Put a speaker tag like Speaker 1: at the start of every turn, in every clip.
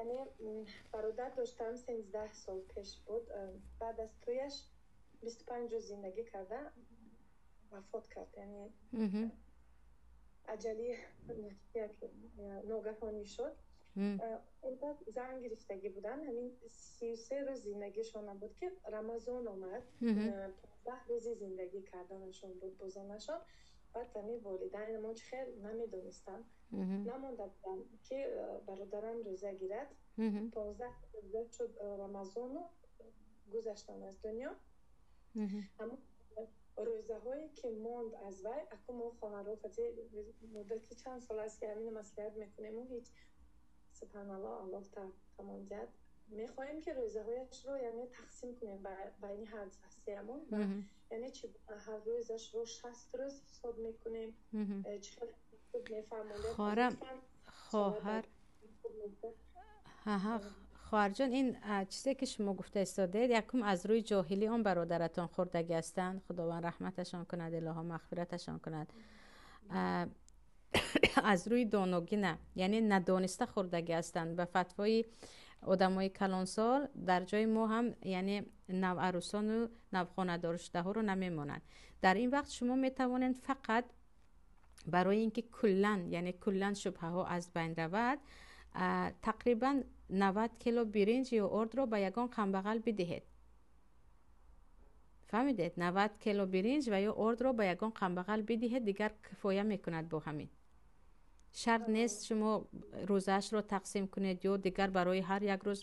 Speaker 1: Яъне бародар доштам, 13 сол пеш буд. Баъд аз тӯяш 25 рӯз зиндагӣ карда, вафот кард, яъне аҷалӣ як ногаҳонӣ шуд. Онқадр зан гирифтагӣ буданд, ҳамин 33 рӯз зиндагишон набуд, ки Рамазон омад, 15 рӯзи зиндагӣ карданашон буд бо занашон. Баъд ҳамин волидайнамон чӣ хел намедонистанд, намонда буданд, ки бародарам рӯза гирад. 15 рӯза шуд Рамазону гузаштанд аз дунё. Ҳамон рӯзаҳое ки монд аз вай, аку мо хоҳарҳо муддати чанд сол аст, ки ҳамин маслиҳат мекунему ҳеҷ, субҳаналлоҳ, Аллоҳ тамом диҳад. Мехоҳем, ки рӯзаҳояшро, яъне, тақсим кунем байни ҳар сеамон, яъне чи ҳар рӯзашро 60 рӯз ҳисоб мекунем, чӣ хел хуб мефаҳмонед?
Speaker 2: Хоҳарам, хоҳар, хоҳарҷон, ин чизе ки шумо гуфта истодед, якум, аз рӯи ҷоҳилӣ он бародаратон хӯрдагӣ ҳастанд. Худованд раҳматашон кунад, илоҳо мағфираташон кунад. Аз рӯи доногӣ на, яъне надониста хӯрдагӣ ҳастанд. Ба фатвои одамои калонсол дар ҷои мо ҳам, яъне, наварӯсону навхонадоршудаҳоро намемонанд. Дар ин вақт шумо метавонед фақат барои ин ки куллан, яъне куллан шубҳаҳо аз байн равад, тақрибан 90 кило биринҷ ё ордро ба ягон камбағал бидиҳед. Фаҳмидед? 90 кило биринҷ ва ё ордро ба ягон камбағал бидиҳед, дигар кифоя мекунад. Бо ҳамин шарт нест шумо рӯзаашро тақсим кунед ё дигар барои ҳар як рӯз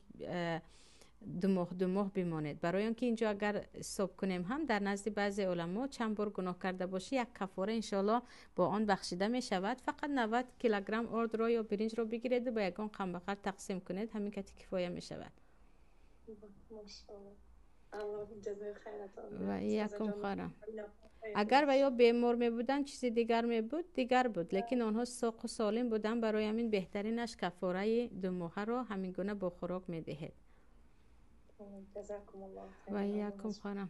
Speaker 2: 2 моҳ 2 моҳ бимонед. Барои он ки инҷо агар ҳисоб кунем ҳам, дар назди баъзе уламо чанд бор гуноҳ карда бошӣ, як каффора иншоалло бо он бахшида мешавад. Фақат 90 килограмм ордро ё биринҷро бигиреду ба ягон камбағал тақсим кунед, ҳамин кати кифоя мешавад. Ва якум, хоҳарам, агар ва ё бемор мебуданд, чизи дигар мебуд, дигар буд, лекин онҳо соқу солим буданд. Барои ҳамин беҳтаринаш каффораи 2 моҳаро ҳамин гуна бо хӯрок медиҳед. Ва якум, хоҳарам.